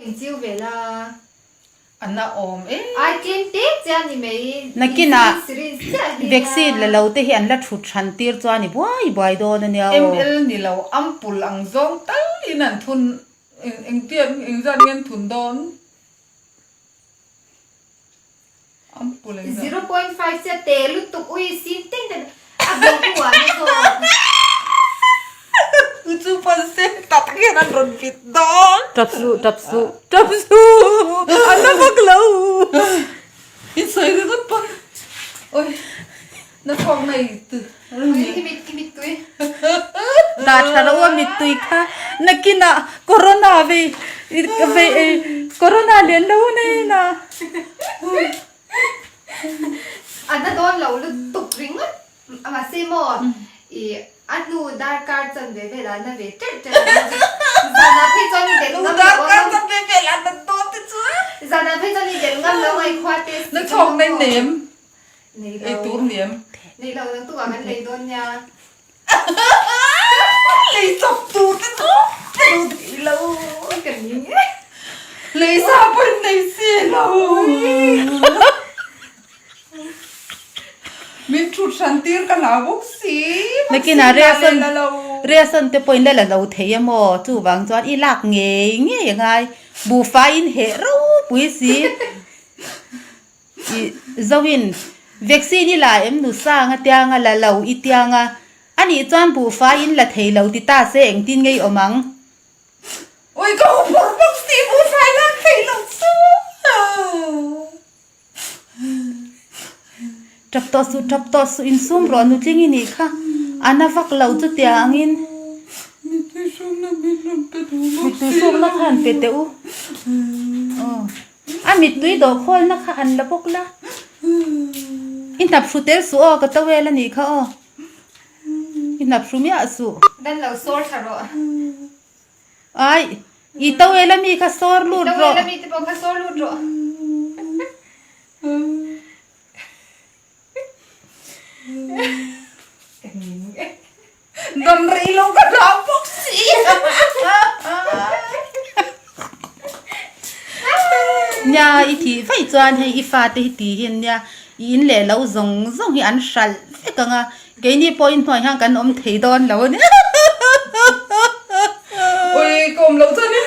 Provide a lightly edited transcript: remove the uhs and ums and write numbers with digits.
Inchiu ve la. A na awm em. Ai tlem te che a ni mai. Nakinah Syringe chiah hi nia. Vaccine la lo te hi an la thut hran tir chuan i buai buai dawn a nia aw. ML ni lo ampul ang zawng tal in an thun engtia engzat nge an thun dawn? Ampul engzat. 0.5 chiah te lutuk ui sin teng teng a bel hnu ah na zawk. Chu pawn sen tak hian an rawn vit dawn. Tap suh tap suh tap suh a la vak lo. In sawi ringawt pawn oi na thawk nei tu. Ui mit ki mittui. Dah tha lo a mittui kha nakinah corona vei vei corona lian lo nen a. A na dawn lo lutuk ringawt mahse maw i a hnu darkar chanve velah na ve ṭeuh ṭeuh a zanah phei chuan i delh ngam lo a darkar chanve velah na dawn te chuan zanah phei chuan i delh ngam lo a i khua te na chhawk nei nem nei lo ei tur nem nei lo nang tukah kan lei dawn nia lei chawp tur te chu ka duh thei lo ka ning e lei sa pawhin nei si lo Min thut hran tir ka hlau bawk si. Nakinah Reason Reason te pawhin la la lo thei a maw? Chuvang chuan i lak ngei ngei a ngai. Buhfai in heh ropui si. I Zoin vaccine i la em nu sang a tianga la lo i tianga anih chuan buhfai in la thei lo ti ta se engtin ngei awm ang? Ui ka hu phur bawk si buhfai lak thei lo chu. Tap tawh suh, tap tawh suh, insum rawh nutling i nih kha, a na vak lo chutia angin. Mittui hrukna min rawn pe duh bawk si lo. Mittui hrukna kha han pe teh u. Aw, a mittui dawh khawlna kha han la bawk la. I hnap hru tel suh aw, ka towel a nih kha aw. I hnap hru miah suh. Dan lo sawr thla rawh. Ai, i towel a mi kha sawr lut rawh. I towel a mi te pawh kha sawr lut rawh. Dam rei lo ka hlau bawk si. Nia, i thih vaih chuan hei i fate hi ti hi nia, i in leh lo zawng zawng hi an hralh vek ang a, Keini pawh in hnuai hian kan awm thei dawn lo a ni. Ui, ka awm loh chuan.